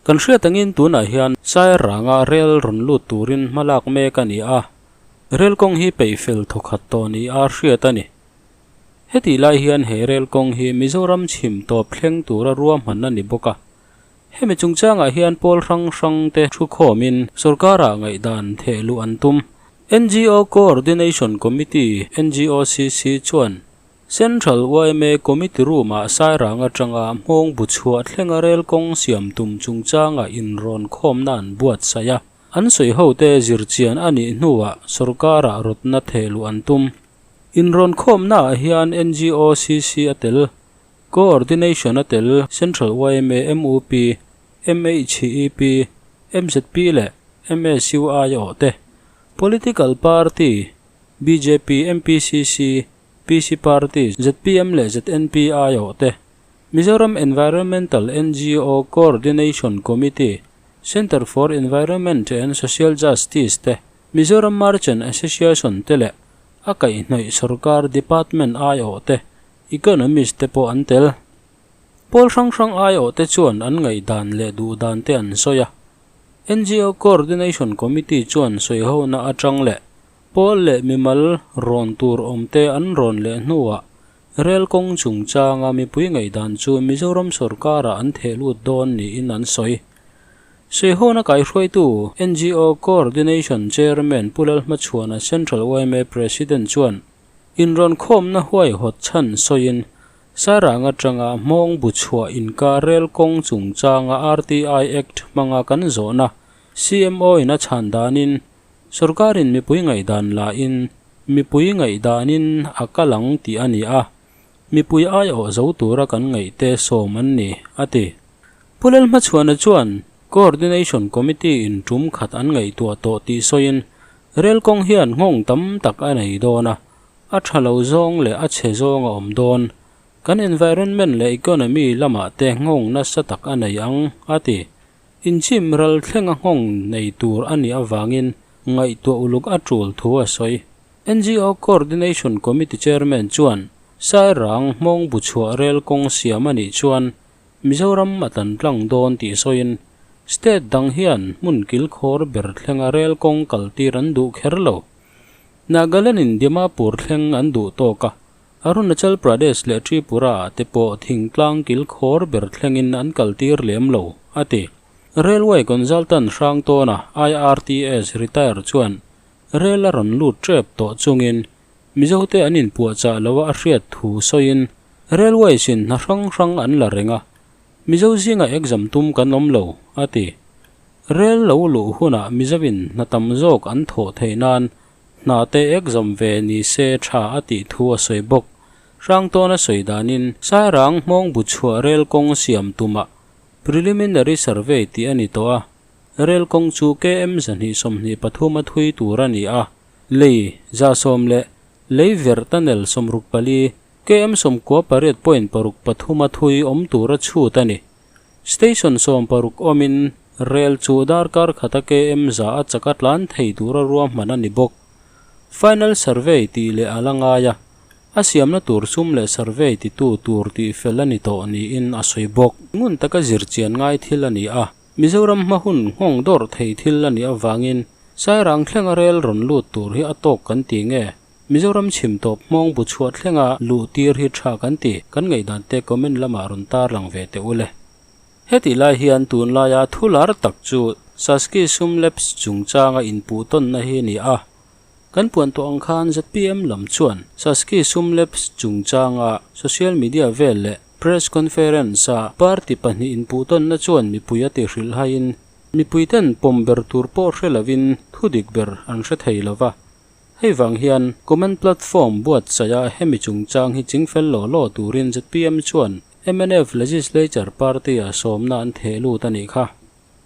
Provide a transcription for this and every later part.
Kan hriat angin tunah hian Sairanga rel rawn lut turin hma lak mek a ni a, rel kawng hi peih fel thawkhat tawh ni a hriat a ni. Hetih lai hian he rel kawng hi Mizoram chhim tawp thleng tura ruahman a ni bawk a. Hemi chungchangah hian pawl hrang hrang te thu khawmin sorkarah ngaihdan theh luh an tum. NGO Coordination Committee, NGOCC, chuan Central yma Committee Room-ah Sairang atanga hmawng bu chhuah thlenga rel kawng siam tum chungchanga inrawn khawmna an buatsaih a. An sawi hote zirchian a nih hnuah sorkarah rawtna theh luh an tum. Inrawn khawmnaah hian NGOCC a tel, Coordination a tel, Central yma, MUP, MHEP, MZP leh MSU aiawh te, Political Party, bjp, MPCC, PC Party, zpm leh ZNP aiawh te, Mizoram Environmental ngo Coordination Committee, Centre for Environment and Social Justice te, Mizoram Merchant Association te leh a kaihhnawih sorkar department aiawh te, Economist te pawh an tel. Pawl hrang hrang aiawh te chuan an ngaihdan leh duhdan te an sawi a. Ngo Coordination Committee chuan sawihona atang leh pawl leh mimal rawn tur awmte an rawn leh hnuah rel kawng chungchanga mipui ngaihdan chu Mizoram sorkarah an theh lut dawn niin an sawi. Sawihona kaihruaitu ngo Coordination Chairman Pu Lalhmachhuana Central yma President chuan inrawn khawmna huaihawt chhan sawiin Sairang atanga hmawng bu chhuah inkar rel kawng chungchanga RTI Act hmanga kan zawhna CMO in a chhan danin sorkarin mipui ngaihdan lahin mipui ngaihdanin a kal ang tih a ni a, mipui aiawh zo tura kan ngaihte sawm an ni, a ti. Pu Lalhmachhuana chuan Coordination Committee in tum khat an ngaihtuah tawh tih sawiin rel kawng hian nghawng tam tak a nei dawn a, A tha lo zawng leh a chhe zawng a awm dawn. Kan environment leh economy lamah te nghawng nasa tak a nei ang, a ti. Inchim ral thlenga nghawng nei tur a nih avangin ngaihtuah uluk a tul thu a sawi. NGO Coordination Committee Chairman chuan Sairang hmawng bu chhuah rel kawng siam a nih chuan Mizoram a tlan tlang dawn tih sawiin state dang hian hmun kilkhawr ber thlenga rel kawng kaltir an duh kher lo. Nagaland in Dimapur thleng an duh tawk a, Arunachal Pradesh leh Tripura ah te pawh thingtlang kilkhawr ber thlengin an kaltir lem lo, a ti. Railway consultant hrang tawna IRTS retire chuan rel a rawn lut tep tawh chungin Mizote an inpuahchah lo a a hriat thu sawiin Railways in hna hrang hrang an la reng a, Mizo zingah exam tum kan awm lo, a ti. Rel lo luh hunah Mizoin hna tam zawk an thawh theih nan hna te exam ve ni se tha a tih thu a sawi bawk. Hrangtawna sawi danin Sairang hmawng bu chhuah rel kawng siam tumah preliminary survey tih a ni tawh a, rel kawng chu KM 223 a thui tur a ni a, lei 110 leh lei verh tunnel 64, KM 98.63 a thui awm tur a chhut a ni. Station 16 awmin rel chu darkar khata KM 100 a chaka tlan thei tura ruahman a ni bawk. Final survey tih leh a la ngai a, a siamna tur sum leh survey titu tur tih fel a ni tawh niin a sawi bawk. Ngun taka zirchian ngai thil a ni a, Mizoram hma hun nghawng dawr thei thil a nih avangin Sairang thlenga rel rawn lut tur hi a tawk kan ti nge? Mizoram chhim tawp hmawng bu chhuah thlenga luh tir hi tha kan ti, kan ngaihdan te comment lamah rawn tarlang ve teh ule. Hetih lai hian tunlaia thu lar tak chu Saski sum lapse chungchanga inpuh tawnna hi a ni a. Kan puan tawh ang khan zpm lam chuan Saski sum lapse chungchanga social media vel leh press conference-a party pahnih inpuh tawnna chuan mipui a tihrilh haiin mipuiten pawm ber tur pawh hre lovin thu dik ber an hre thei lova. Hei vang hian Comment Platform buatsaih a hemi chungchang hi chingfel law law turin zpm chuan mnf Legislature Party a sawmna an theh lut a nih kha.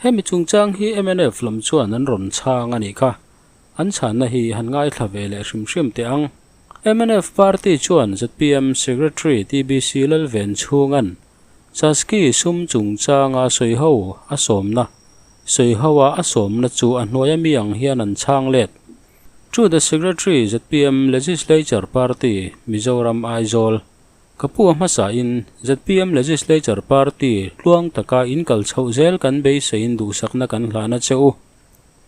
Hemi chungchang hi mnf lam chuan an rawn chhang a nih kha. An chhanna hi han ngaithla ve leh hrim hrim teh ang. Mnf Party chuan zpm Secretary TBC Lalven chhunga'n Chaski sum chungchanga sawiho a sawmna sawiho a a sawmna chu a hnuaia mi ang hian an chhang let. To the Secretary zpm Legislature Party, Mizoram Aizawl. Ka pu a hmasain zpm Legislature Party tluang taka in kal chhoh zel kan beiseiin duhsakna kan hlahna che u.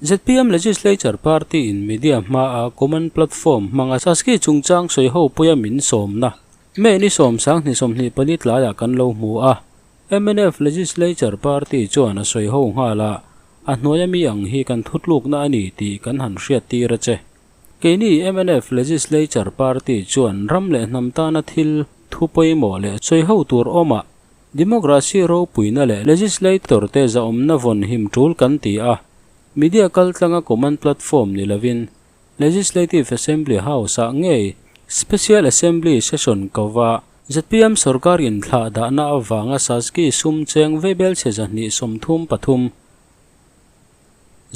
Zpm Legislature Party in media hmaa Common Platform hmanga Saski chungchang sawi ho puia min sawmna May ni 10 24 tlaiah kan lo hmu a. Mnf Legislature Party chuan a sawi ho nghal a, a hnuaia mi ang hi kan thutlukna a ni tih kan han hriattir a che. Keini mnf Legislature Party chuan ram leh hnam tana thil thu pawimawh leh sawi ho tur awmah Democracy ropuina leh legislator te zahawmna vawn him tul kan ti a, media kaltlanga common platform ni lovin Legislative Assembly House-ah ngei Special Assembly Session kova zpm sorkar inthlah dahna avanga Saski sum cheng veibelchhe 233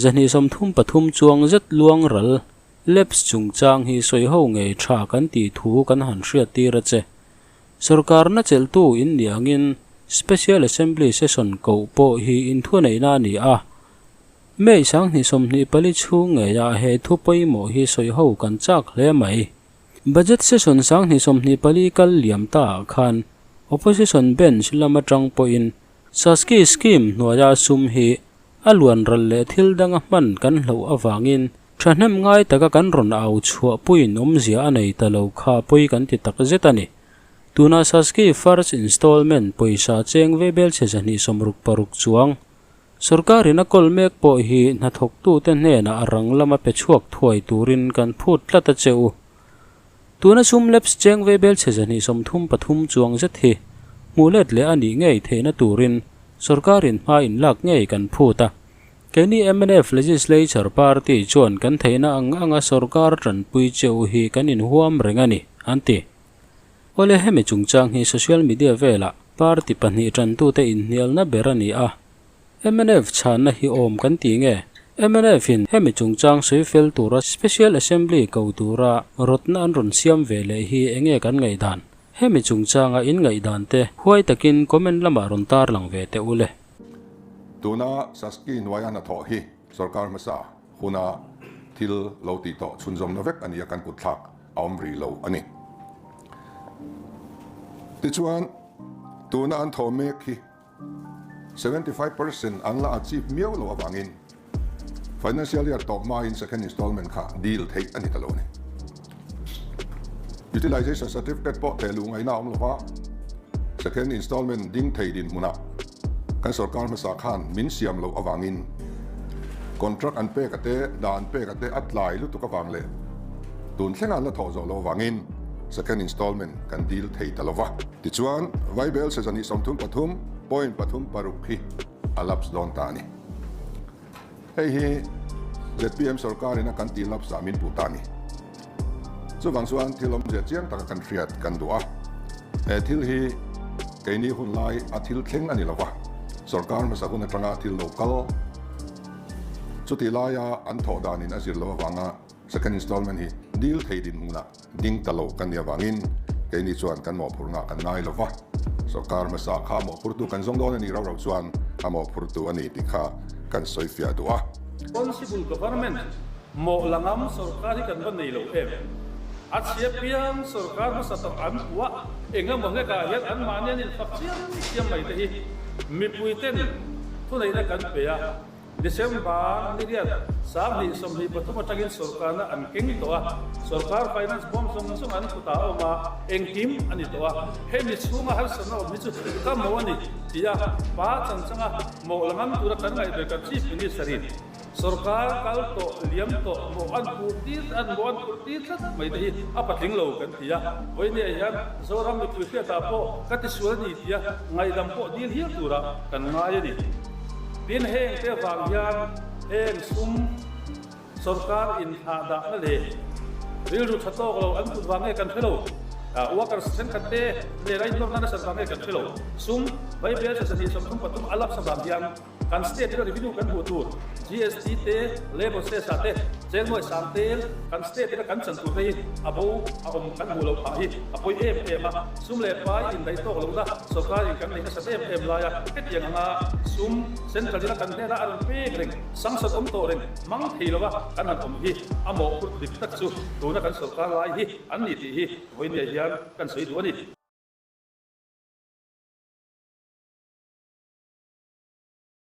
233 chuang zet luang ral lapse chungchang hi sawiho ngei tha kan tih thu kan han hriattir a che. Sorkarna chelhtu in nih angin Special Assembly Session koh pawh hi inthuneihna a ni a. May 2024 chhung ngeiah he thu pawimawh hi sawi ho kan chak hle mai. Budget Session 2024 kal liam ta ah khan Opposition Bench lam atang pawhin Saski Scheme hnuaia sum hi a luan ral leh thil danga hman kan hloh avangin Thahnem ngai taka kan rawn au chhuah puiin awmzia a nei ta lo kha pawi kan ti tak zet a ni. Tuna Saski First Installment pawisa cheng ve belchhe 266 chuang sorkarin a kawl mek pawh hi hnathawktute hnenah a rang lama pe chhuak thuai turin kan phut tlat a che u. Tuna sum lapse cheng ve belchhe 233 chuang zet hi hmuh let leh a nih ngei theihna turin sorkarin hma inlak ngei kan phut a. Keini mnf Legislature Party chuan kan theihna ang anga sorkar tanpui cheu hi kan inhuam reng a ni, an ti. Awle hemi chungchang hi social media velah party pahnih tantute inhnialna ber a ni a. Mnf chhanna hi awm kan ti nge? Mnf in hemi chungchang sawi fel tura Special Assembly ko tura rawtna an rawn siam ve leh hi enge kan ngaihdan? Hemi chungchanga in ngaihdan te huai takin comment lamah rawn tarlang ve teh u le. Tuna Saski hnuaia hnathawh hi sorkar hmasa huna thil lo tih tawh chhunzawmna vek a ni a, kan kutthlak a awm rih lo a ni. Tichuan, tuna an thawh mek hi 75% an la achieve miau loh avangin Financial year tawp hmain second installment kha deal theih a ni ta lo a ni. Utilization certificate pawh theh luh ngaihna a awm lo va, second installment ding thei dinhmunah kan sorkar hmasa khan min siam loh avangin contract an pek a te, dah an pek a te a tlai lutuk avang leh tun thlenga an la thawh zawh loh avangin second installment kan deal thei ta lo va. Tichuan, Vaibel sezani 33.36 hi a lapse dawn ta a ni. Hei hi zpm sorkarin a kan tih lapse ah min puh ta a ni. Chuvang chuan thil awmzia chiang taka kan hriat kan duh a. He thil hi keini hun lai a thil thleng a ni lo va, sorkar hmasa hun atanga thil lo kal chutih laia an thawh danin a zir loh avanga second installment hi dil thei dinhmunah Ding ta lo kan nih avangin keini chuan kan mawhphurhna kan ngai lo va, sorkar hmasa kha mawhphurtu kan zawng dawn a nih rau rau chuan a mawhphurtu a ni tih kha kan sawi fiah duh a. Responsible Government mawh la ngam sorkar hi kan va nei lo em? A chhia piang sorkar hmasa tawh an puah eng emaw hlekah hian anmahni an infak chiam chiam mai te hi mipuiten thuneihna kan pe a. December ni riat 2023 atangin sorkarna an keng tawh a, sorkar finance bawm zawng zawng an kutah a awm a, engkim a ni tawh a. Hemi chhunga harsatna awm hi chu ka mawh a ni tih a pa chanchanga mawh la ngam tura kan ngaihve kan Chief Minister in sorkar kal tawh liam tawh mawh an phur tir an mawh an phur tir tlat mai te hi a patling lo kan ti a. Vawinia hian Zoram mipui hriatah pawh ka tisual a ni tia ngaihdam pawh dil hial tura kan ngai a ni. Tin, heng te avang hian heng sum sorkar inthlah dahna leh rilru tha tawk lo an put vang nge kan hre lo, workers thenkhat te nen a inhlawkna nasat vang nge kan hre lo. Sum Vaibel 233 a lapse avang hian kan state ina revenue kan hmuh tur GST te, labour cess ah te, chengnuai sang tel kan state ina kan chan tur te hi a bo a awm kan hmuh loh phah hi a pawi em em a. Sum leh pai indaih tawk lohna sorkarin kan neih nasat em em laia hetiang anga sum central ina kan hnena a rawn pek reng, sanction awm tawh reng mang thei lova kan han awm hi a mawhphurh dik tak chu tuna kan sorkar lai hi an ni tih hi vawinia hian kan sawi duh a ni.